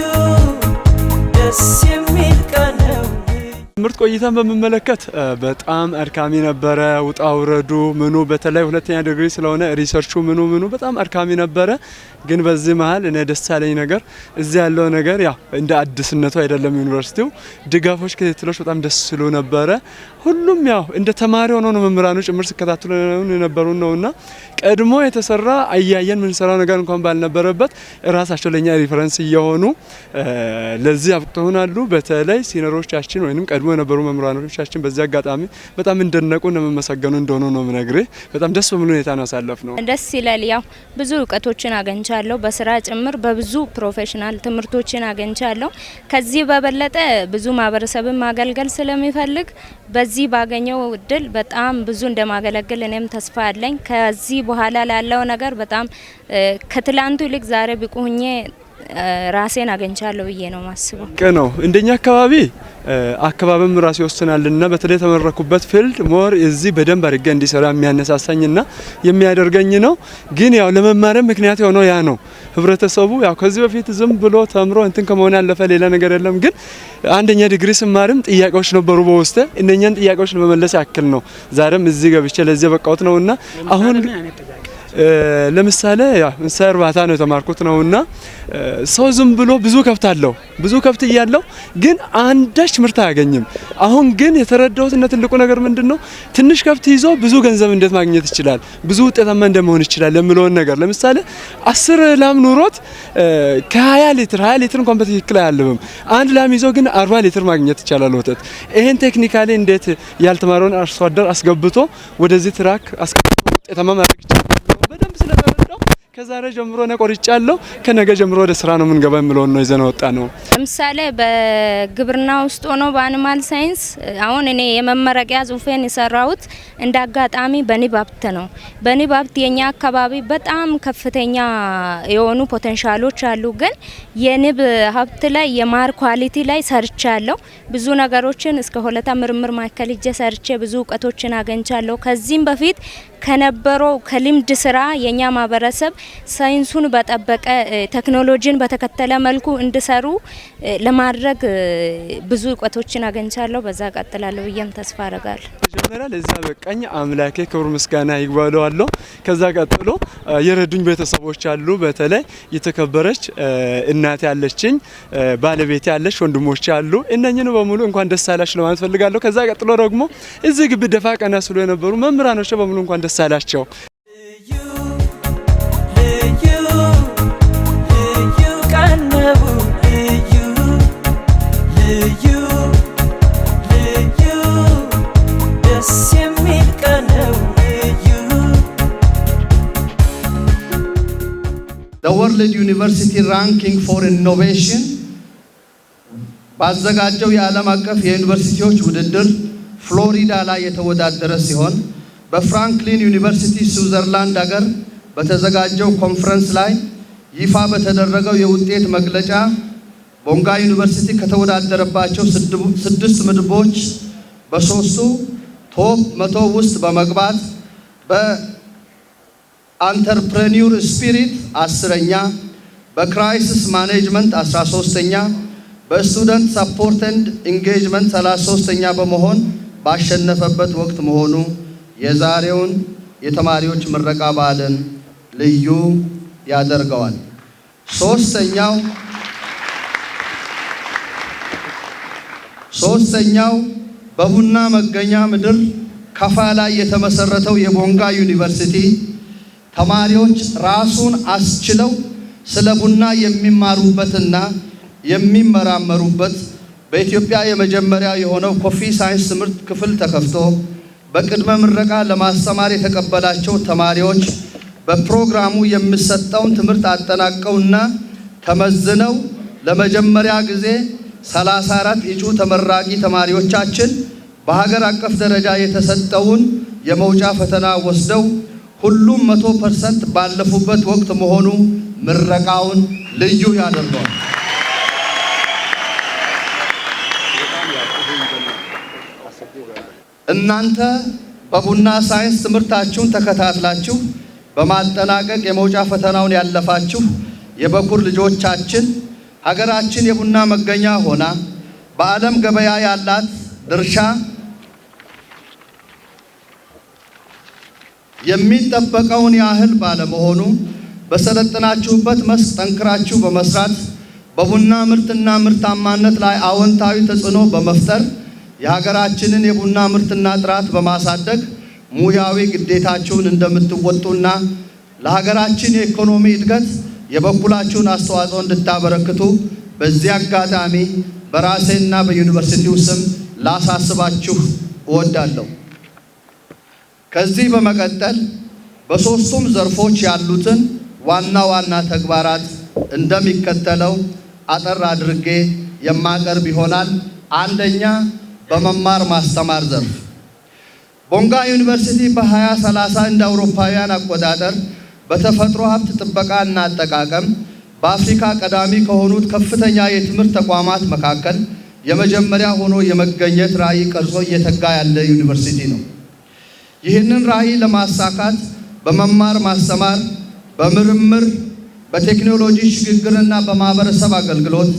ደስ የሚል ቀን ነው ልዩ። ትምህርት ቆይታን በምመለከት በጣም አድካሚ ነበረ። ውጣ ውረዱ ምኑ፣ በተለይ ሁለተኛ ዲግሪ ስለሆነ research ኡ ምኑ ምኑ በጣም አድካሚ ነበረ። ግን በዚህ መሀል እኔ ደስ ያለኝ ነገር እዚህ ያለው ነገር ያው እንደ አዲስነቱ አይደለም። ዩኒቨርሲቲው ድጋፎች፣ ክትትሎች በጣም ደስ ሲሉ ነበረ። ሁሉም ያው እንደ ተማሪ ሆኖ ነው መምህራኑ ጭምር ሲከታተሉ የነበሩ ነውና ቀድሞ የተሰራ እያየን ምንሰራው ነገር እንኳን ባልነበረበት ራሳቸው ለኛ reference እየሆኑ ለዚህ አብቅተውናሉ። በተለይ senior ኦቻችን ወይንም ቀድሞ የነበሩ መምህራኖቻችን በዚህ አጋጣሚ በጣም እንደነቁ እንደመመሰገኑ እንደሆኑ ነው የምነግርህ። በጣም ደስ በሚል ሁኔታ ነው ያሳለፍነው። ደስ ይላል። ያው ብዙ እውቀቶችን አግኝቻለሁ፣ በስራ ጭምር በብዙ professional ትምህርቶችን አግኝቻለሁ። ከዚህ በበለጠ ብዙ ማህበረሰብን ማገልገል ስለሚፈልግ በዚህ ባገኘው እድል በጣም ብዙ እንደማገለግል እኔም ተስፋ አለኝ። ከዚህ በኋላ ላለው ነገር በጣም ከትላንቱ ይልቅ ዛሬ ብቁ ሁኜ ራሴን አግኝቻለሁ ብዬ ነው ማስበው። ቅርብ ነው። እንደኛ አካባቢ አካባቢም ራሱ ይወስናልና በተለይ የተመረኩበት field more እዚህ በደንብ አድርጌ እንዲሰራ የሚያነሳሳኝና የሚያደርገኝ ነው። ግን ያው ለመማርም ምክንያት የሆነው ያ ነው። ህብረተሰቡ ያው ከዚህ በፊት ዝም ብሎ ተምሮ እንትን ከመሆን ያለፈ ሌላ ነገር የለም። ግን አንደኛ ዲግሪ ስማርም ጥያቄዎች ነበሩ በውስጤ። እነኛን ጥያቄዎች ለመመለስ ያክል ነው ዛሬም እዚህ ገብቼ ለዚህ የበቃሁት ነውና። አሁን ለምሳሌ ያው እንስሳ እርባታ ነው የተማርኩት ነውና ሰው ዝም ብሎ ብዙ ከብት አለው፣ ብዙ ከብት እያለው ግን አንዳች ምርት አያገኝም። አሁን ግን የተረዳሁትና ትልቁ ነገር ምንድነው፣ ትንሽ ከብት ይዞ ብዙ ገንዘብ እንዴት ማግኘት ይችላል፣ ብዙ ውጤታማ እንደመሆን ይችላል የሚለውን ነገር። ለምሳሌ 10 ላም ኑሮት ከ20 ሊትር፣ 20 ሊትር እንኳን በትክክል አያልብም። አንድ ላም ይዞ ግን 40 ሊትር ማግኘት ይቻላል ወተት። ይሄን technically እንዴት ያልተማረውን አርሶ አደር አስገብቶ ወደዚህ track አስገብቶ ውጤታማ ማድረግ ይቻላል በደንብ ስለተረዳው ከዛሬ ጀምሮ እኔ ቆርጫለሁ። ከነገ ጀምሮ ወደ ስራ ነው የምንገባ የሚለውን ነው ይዘን ወጣ ነው። ለምሳሌ በግብርና ውስጥ ሆኖ በ animal science አሁን እኔ የመመረቂያ ጽሁፌን የሰራሁት እንደ አጋጣሚ በንብ ሀብት ነው። በንብ ሀብት የኛ አካባቢ በጣም ከፍተኛ የሆኑ potential ኦች አሉ። ግን የንብ ሀብት ላይ የማር quality ላይ ሰርቻለሁ። ብዙ ነገሮችን እስከ ሆለታ ምርምር ማዕከል ሄጄ ሰርቼ ብዙ እውቀቶችን አግኝቻለሁ። ከዚህም በፊት ከነበረው ከልምድ ስራ የኛ ማህበረሰብ ሳይንሱን በጠበቀ፣ ቴክኖሎጂን በተከተለ መልኩ እንዲሰሩ ለማድረግ ብዙ እውቀቶችን አግኝቻለሁ። በዛ ቀጥላለሁ ብዬም ተስፋ አረጋለሁ። መጀመሪያ ለዛ በቃኝ አምላኬ ክብር ምስጋና ይግባለዋለሁ። ከዛ ቀጥሎ የረዱኝ ቤተሰቦች አሉ። በተለይ የተከበረች እናቴ ያለችኝ፣ ባለቤቴ ያለች፣ ወንድሞቼ አሉ። እነኝን በሙሉ እንኳን ደስ አላችሁ ለማለት ፈልጋለሁ። ከዛ ቀጥሎ ደግሞ እዚህ ግቢ ደፋ ቀና ሲሉ የነበሩ መምህራኖች በሙሉ እንኳን ደስ አላቸው። ልዩ ልዩ ልዩ ቀን ነው ልዩ ልዩ ልዩ ደስ የሚል ቀን ነው ልዩ። The World University Ranking for Innovation ባዘጋጀው የዓለም አቀፍ የዩኒቨርሲቲዎች ውድድር ፍሎሪዳ ላይ የተወዳደረ ሲሆን በፍራንክሊን ዩኒቨርሲቲ ስዊዘርላንድ አገር በተዘጋጀው ኮንፈረንስ ላይ ይፋ በተደረገው የውጤት መግለጫ ቦንጋ ዩኒቨርሲቲ ከተወዳደረባቸው ስድስት ምድቦች በሶስቱ top 100 ውስጥ በመግባት በ entrepreneur spirit 10ኛ፣ በ crisis management 13ኛ፣ በ student support and engagement 33ኛ በመሆን ባሸነፈበት ወቅት መሆኑ የዛሬውን የተማሪዎች ምረቃ በዓልን ልዩ ያደርገዋል። ሶስተኛው በቡና መገኛ ምድር ከፋ ላይ የተመሰረተው የቦንጋ ዩኒቨርሲቲ ተማሪዎች ራሱን አስችለው ስለ ቡና የሚማሩበትና የሚመራመሩበት በኢትዮጵያ የመጀመሪያ የሆነው coffee science ትምህርት ክፍል ተከፍቶ በቅድመ ምረቃ ለማስተማር የተቀበላቸው ተማሪዎች በፕሮግራሙ የሚሰጠውን ትምህርት አጠናቀውና ተመዝነው ለመጀመሪያ ጊዜ 34 እጩ ተመራቂ ተማሪዎቻችን በሀገር አቀፍ ደረጃ የተሰጠውን የመውጫ ፈተና ወስደው ሁሉም 100% ባለፉበት ወቅት መሆኑ ምረቃውን ልዩ ያደርገዋል። እናንተ በቡና ሳይንስ ትምህርታችሁን ተከታትላችሁ በማጠናቀቅ የመውጫ ፈተናውን ያለፋችሁ የበኩር ልጆቻችን ሀገራችን የቡና መገኛ ሆና በዓለም ገበያ ያላት ድርሻ የሚጠበቀውን ያህል ባለመሆኑ በሰለጠናችሁበት መስክ ጠንክራችሁ በመስራት በቡና ምርትና ምርታማነት ላይ አዎንታዊ ተጽዕኖ በመፍጠር የሀገራችንን የቡና ምርትና ጥራት በማሳደግ ሙያዊ ግዴታችሁን እንደምትወጡና ለሀገራችን የኢኮኖሚ እድገት የበኩላችሁን አስተዋጽኦ እንድታበረክቱ በዚህ አጋጣሚ በራሴና በዩኒቨርሲቲው ስም ላሳስባችሁ እወዳለሁ። ከዚህ በመቀጠል በሶስቱም ዘርፎች ያሉትን ዋና ዋና ተግባራት እንደሚከተለው አጠር አድርጌ የማቀርብ ይሆናል። አንደኛ፣ በመማር ማስተማር ዘርፍ ቦንጋ ዩኒቨርሲቲ በ2030 እንደ አውሮፓውያን አቆጣጠር በተፈጥሮ ሀብት ጥበቃና አጠቃቀም በአፍሪካ ቀዳሚ ከሆኑት ከፍተኛ የትምህርት ተቋማት መካከል የመጀመሪያ ሆኖ የመገኘት ራዕይ ቀርጾ እየተጋ ያለ ዩኒቨርሲቲ ነው። ይህንን ራዕይ ለማሳካት በመማር ማስተማር፣ በምርምር፣ በቴክኖሎጂ ሽግግርና በማህበረሰብ አገልግሎት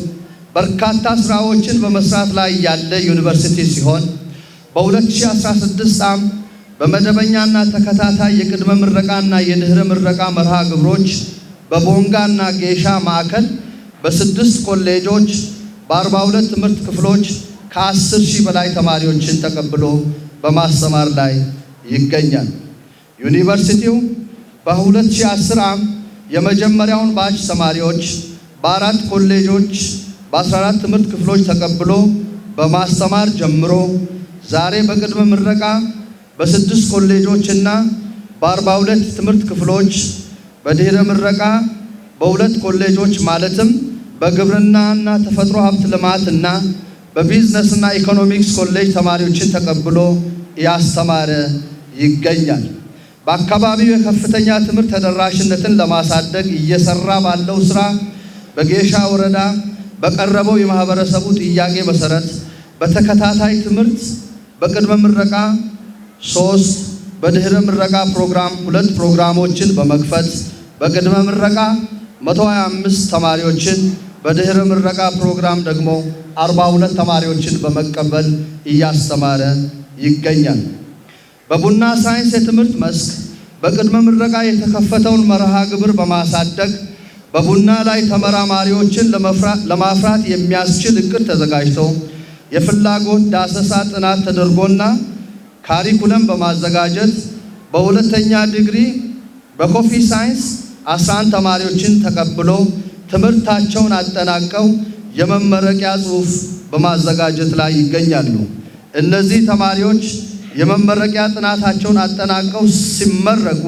በርካታ ስራዎችን በመስራት ላይ ያለ ዩኒቨርሲቲ ሲሆን በ2016 ዓ.ም በመደበኛና ተከታታይ የቅድመ ምረቃና የድህረ ምረቃ መርሃ ግብሮች በቦንጋና ጌሻ ማዕከል በስድስት ኮሌጆች በ42 ትምህርት ክፍሎች ከ10,000 በላይ ተማሪዎችን ተቀብሎ በማስተማር ላይ ይገኛል። ዩኒቨርሲቲው በ2010 ዓ.ም የመጀመሪያውን batch ተማሪዎች በአራት ኮሌጆች በ14 ትምህርት ክፍሎች ተቀብሎ በማስተማር ጀምሮ ዛሬ በቅድመ ምረቃ በስድስት ኮሌጆች እና በ42 ትምህርት ክፍሎች፣ በድህረ ምረቃ በሁለት ኮሌጆች ማለትም በግብርናና ተፈጥሮ ሀብት ልማትና በቢዝነስና ኢኮኖሚክስ ኮሌጅ ተማሪዎችን ተቀብሎ እያስተማረ ይገኛል። በአካባቢው የከፍተኛ ትምህርት ተደራሽነትን ለማሳደግ እየሰራ ባለው ስራ በጌሻ ወረዳ በቀረበው የማህበረሰቡ ጥያቄ መሰረት በተከታታይ ትምህርት በቅድመ ምረቃ 3፣ በድህረ ምረቃ ፕሮግራም ሁለት ፕሮግራሞችን በመክፈት በቅድመ ምረቃ 125 ተማሪዎችን፣ በድህረ ምረቃ ፕሮግራም ደግሞ 42 ተማሪዎችን በመቀበል እያስተማረ ይገኛል። በቡና ሳይንስ የትምህርት መስክ በቅድመ ምረቃ የተከፈተውን መርሃ ግብር በማሳደግ በቡና ላይ ተመራማሪዎችን ለማፍራት የሚያስችል እቅድ ተዘጋጅቶ የፍላጎት ዳሰሳ ጥናት ተደርጎና curriculum በማዘጋጀት በሁለተኛ ዲግሪ በ coffee science 11 ተማሪዎችን ተቀብሎ ትምህርታቸውን አጠናቀው የመመረቂያ ጽሑፍ በማዘጋጀት ላይ ይገኛሉ። እነዚህ ተማሪዎች የመመረቂያ ጥናታቸውን አጠናቀው ሲመረቁ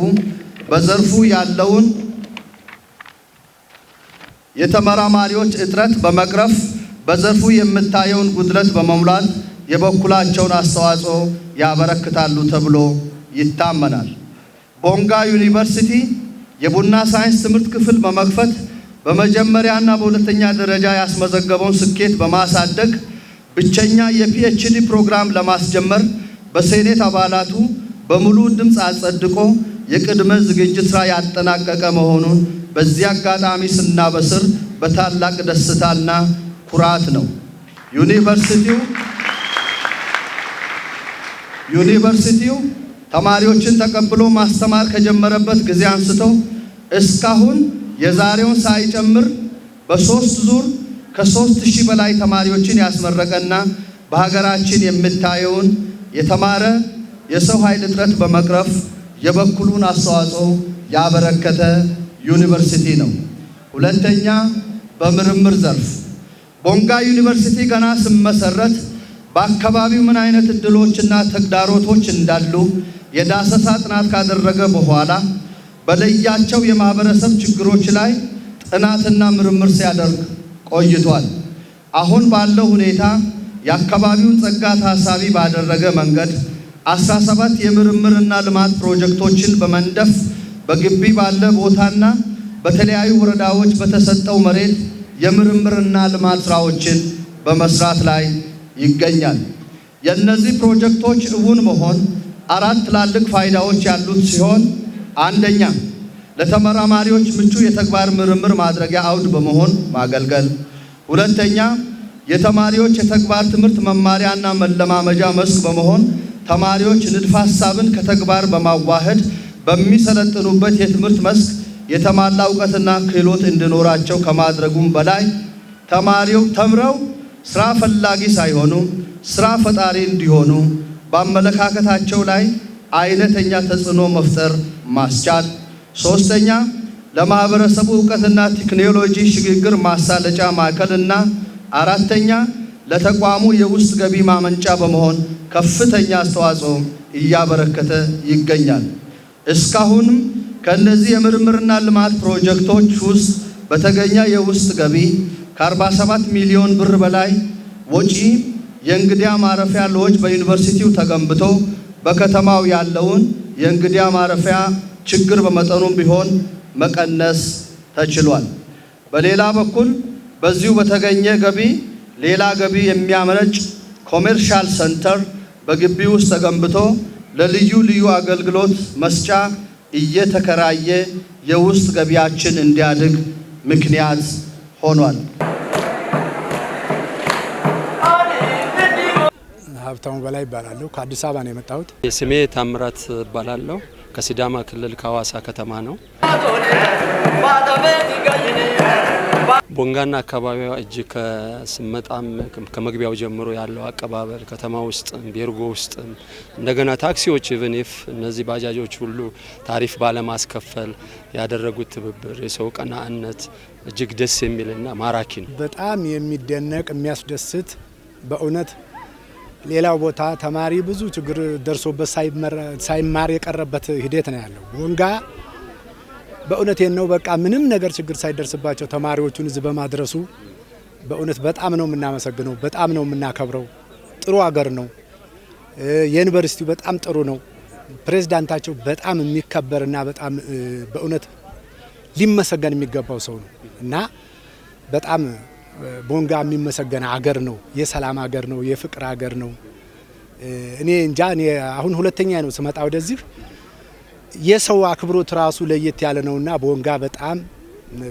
በዘርፉ ያለውን የተመራማሪዎች እጥረት በመቅረፍ በዘርፉ የምታየውን ጉድለት በመሙላት የበኩላቸውን አስተዋጽኦ ያበረክታሉ ተብሎ ይታመናል። ቦንጋ ዩኒቨርሲቲ የቡና ሳይንስ ትምህርት ክፍል በመክፈት በመጀመሪያና በሁለተኛ ደረጃ ያስመዘገበውን ስኬት በማሳደግ ብቸኛ የ PhD ፕሮግራም ለማስጀመር በሴኔት አባላቱ በሙሉ ድምፅ አጸድቆ የቅድመ ዝግጅት ስራ ያጠናቀቀ መሆኑን በዚህ አጋጣሚ ስናበስር በታላቅ ደስታና ኩራት ነው። ዩኒቨርሲቲው ተማሪዎችን ተቀብሎ ማስተማር ከጀመረበት ጊዜ አንስቶ እስካሁን የዛሬውን ሳይጨምር በ3 ዙር ከ3000 በላይ ተማሪዎችን ያስመረቀና በሀገራችን የምታየውን የተማረ የሰው ኃይል እጥረት በመቅረፍ የበኩሉን አስተዋጽኦ ያበረከተ ዩኒቨርሲቲ ነው። ሁለተኛ፣ በምርምር ዘርፍ ቦንጋ ዩኒቨርሲቲ ገና ሲመሰረት በአካባቢው ምን አይነት እድሎችና ተግዳሮቶች እንዳሉ የዳሰሳ ጥናት ካደረገ በኋላ በለያቸው የማህበረሰብ ችግሮች ላይ ጥናትና ምርምር ሲያደርግ ቆይቷል። አሁን ባለው ሁኔታ የአካባቢውን ጸጋ ታሳቢ ባደረገ መንገድ 17 የምርምርና ልማት ፕሮጀክቶችን በመንደፍ በግቢ ባለ ቦታና በተለያዩ ወረዳዎች በተሰጠው መሬት የምርምርና ልማት ስራዎችን በመስራት ላይ ይገኛል። የእነዚህ ፕሮጀክቶች እውን መሆን አራት ትላልቅ ፋይዳዎች ያሉት ሲሆን፣ አንደኛ፣ ለተመራማሪዎች ምቹ የተግባር ምርምር ማድረጊያ አውድ በመሆን ማገልገል፣ ሁለተኛ፣ የተማሪዎች የተግባር ትምህርት መማሪያና መለማመጃ መስክ በመሆን ተማሪዎች ንድፈ ሐሳብን ከተግባር በማዋሃድ በሚሰለጥኑበት የትምህርት መስክ የተሟላ እውቀትና ክህሎት እንዲኖራቸው ከማድረጉም በላይ ተማሪው ተምረው ስራ ፈላጊ ሳይሆኑ ስራ ፈጣሪ እንዲሆኑ በአመለካከታቸው ላይ አይነተኛ ተጽዕኖ መፍጠር ማስቻል፣ ሶስተኛ፣ ለማህበረሰቡ እውቀትና ቴክኖሎጂ ሽግግር ማሳለጫ ማዕከልና አራተኛ፣ ለተቋሙ የውስጥ ገቢ ማመንጫ በመሆን ከፍተኛ አስተዋጽኦ እያበረከተ ይገኛል። እስካሁንም ከእነዚህ የምርምርና ልማት ፕሮጀክቶች ውስጥ በተገኘ የውስጥ ገቢ ከ47 ሚሊዮን ብር በላይ ወጪ የእንግዳ ማረፊያ ሎጅ በዩኒቨርሲቲው ተገንብቶ በከተማው ያለውን የእንግዳ ማረፊያ ችግር በመጠኑም ቢሆን መቀነስ ተችሏል። በሌላ በኩል በዚሁ በተገኘ ገቢ ሌላ ገቢ የሚያመነጭ commercial center በግቢ ውስጥ ተገንብቶ ለልዩ ልዩ አገልግሎት መስጫ እየተከራየ የውስጥ ገቢያችን እንዲያድግ ምክንያት ሆኗል። ሀብታሙ በላይ እባላለሁ። ከአዲስ አበባ ነው የመጣሁት። ስሜ ታምራት እባላለሁ። ከሲዳማ ክልል ከሀዋሳ ከተማ ነው። ቦንጋና አካባቢዋ እጅግ ከስመጣም ከመግቢያው ጀምሮ ያለው አቀባበል ከተማ ውስጥም ቤርጎ ውስጥም እንደገና ታክሲዎች even if እነዚህ ባጃጆች ሁሉ ታሪፍ ባለማስከፈል ያደረጉት ትብብር፣ የሰው ቀናነት እጅግ ደስ የሚልና ማራኪ ነው። በጣም የሚደነቅ፣ የሚያስደስት፣ በእውነት ሌላው ቦታ ተማሪ ብዙ ችግር ደርሶበት ሳይማር የቀረበት ሂደት ነው ያለው። ቦንጋ በእውነቴን ነው፣ በቃ ምንም ነገር ችግር ሳይደርስባቸው ተማሪዎቹን እዚህ በማድረሱ በእውነት በጣም ነው የምናመሰግነው፣ በጣም ነው የምናከብረው። ጥሩ አገር ነው። የዩኒቨርሲቲው በጣም ጥሩ ነው። ፕሬዝዳንታቸው በጣም የሚከበርና በጣም በእውነት ሊመሰገን የሚገባው ሰው ነው እና በጣም ቦንጋ የሚመሰገን አገር ነው። የሰላም አገር ነው። የፍቅር አገር ነው። እኔ እንጃ፣ እኔ አሁን ሁለተኛ ነው ስመጣ ወደዚህ፣ የሰው አክብሮት ራሱ ለየት ያለ ነውና ቦንጋ በጣም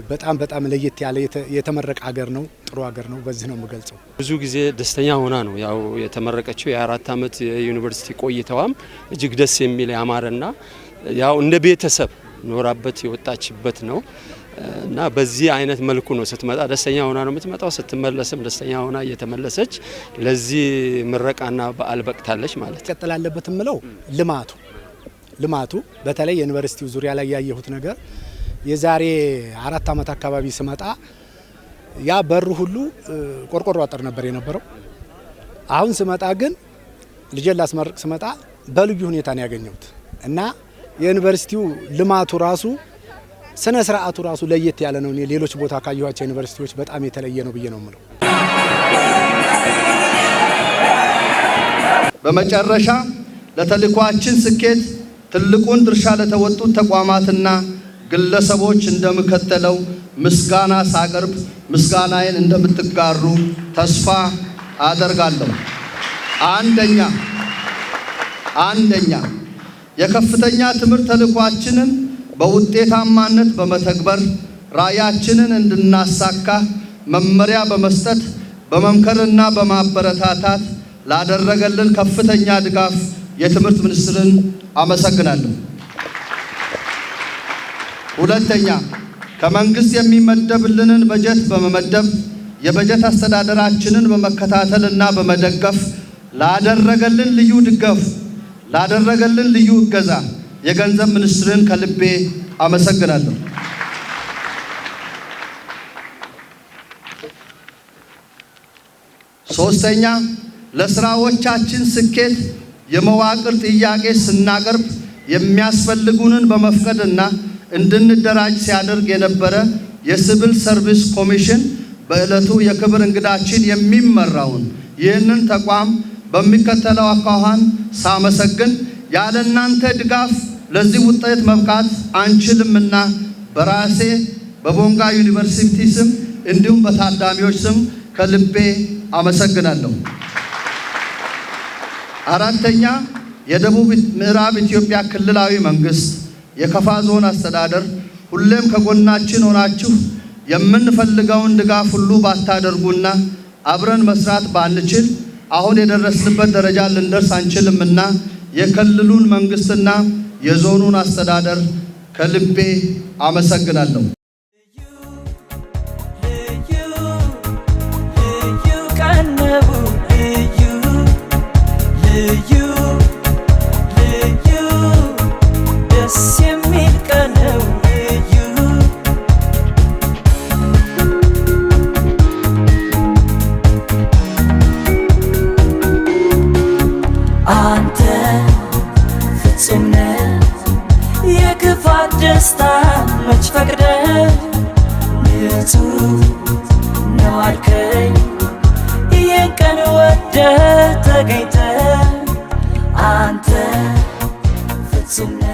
በጣም በጣም ለየት ያለ የተመረቀ ሀገር ነው። ጥሩ ሀገር ነው። በዚህ ነው የምገልጸው። ብዙ ጊዜ ደስተኛ ሆና ነው ያው የተመረቀችው። የ4 ዓመት የዩኒቨርሲቲ ቆይታዋም እጅግ ደስ የሚል ያማረና ያው እንደ ቤተሰብ ኖራበት የወጣችበት ነው እና በዚህ አይነት መልኩ ነው ስትመጣ ደስተኛ ሆና ነው የምትመጣው። ስትመለስም ደስተኛ ሆና እየተመለሰች ለዚህ ምረቃና በዓል በቅታለች ማለት ነው። ቀጥል አለበት የምለው ልማቱ በተለይ የዩኒቨርሲቲው ዙሪያ ላይ ያየሁት ነገር የዛሬ 4 ዓመት አካባቢ ስመጣ ያ በሩ ሁሉ ቆርቆሮ አጥር ነበር የነበረው። አሁን ስመጣ ግን ልጄን ላስመርቅ ስመጣ በልዩ ሁኔታ ነው ያገኘሁት እና የዩኒቨርሲቲው ልማቱ ራሱ ስነ ስርዓቱ ራሱ ለየት ያለ ነው። እኔ ሌሎች ቦታ ካየኋቸው ዩኒቨርሲቲዎች በጣም የተለየ ነው ብዬ ነው የምለው። በመጨረሻ ለተልዕኳችን ስኬት ትልቁን ድርሻ ለተወጡት ተቋማትና ግለሰቦች እንደሚከተለው ምስጋና ሳቀርብ ምስጋናዬን እንደምትጋሩ ተስፋ አደርጋለሁ። አንደኛ፣ የከፍተኛ ትምህርት ተልዕኳችንን በውጤታማነት በመተግበር ራዕያችንን እንድናሳካ መመሪያ በመስጠት፣ በመምከርና በማበረታታት ላደረገልን ከፍተኛ ድጋፍ የትምህርት ሚኒስትርን አመሰግናለሁ። ሁለተኛ፣ ከመንግስት የሚመደብልንን በጀት በመመደብ፣ የበጀት አስተዳደራችንን በመከታተልና በመደገፍ ላደረገልን ልዩ ድጋፍ፣ ላደረገልን ልዩ እገዛ የገንዘብ ሚኒስትርን ከልቤ አመሰግናለሁ። ሶስተኛ፣ ለስራዎቻችን ስኬት የመዋቅር ጥያቄ ስናቀርብ የሚያስፈልጉንን በመፍቀድና እንድንደራጅ ሲያደርግ የነበረ የሲቪል ሰርቪስ ኮሚሽን በዕለቱ የክብር እንግዳችን የሚመራውን ይህንን ተቋም በሚከተለው አኳኋን ሳመሰግን ያለ እናንተ ድጋፍ ለዚህ ውጤት መብቃት አንችልምና በራሴ፣ በቦንጋ ዩኒቨርሲቲ ስም እንዲሁም በታዳሚዎች ስም ከልቤ አመሰግናለሁ። አራተኛ፣ የደቡብ ምዕራብ ኢትዮጵያ ክልላዊ መንግስት የከፋ ዞን አስተዳደር ሁሌም ከጎናችን ሆናችሁ የምንፈልገውን ድጋፍ ሁሉ ባታደርጉና አብረን መስራት ባንችል አሁን የደረስንበት ደረጃ ልንደርስ አንችልምና የክልሉን መንግስትና የዞኑን አስተዳደር ከልቤ አመሰግናለሁ። ልዩ ልዩ ቀን ነው፣ ልዩ ልዩ ልዩ ደስ የሚል ቀን ነው ልዩ። አንተ ፍጹም ነህ፣ የክፋት ደስታ መች ፈቅደህ ንጹህ ነው አልከኝ፣ ይህን ቀን ወደህ ተገኝተህ አንተ ፍጹም ነህ።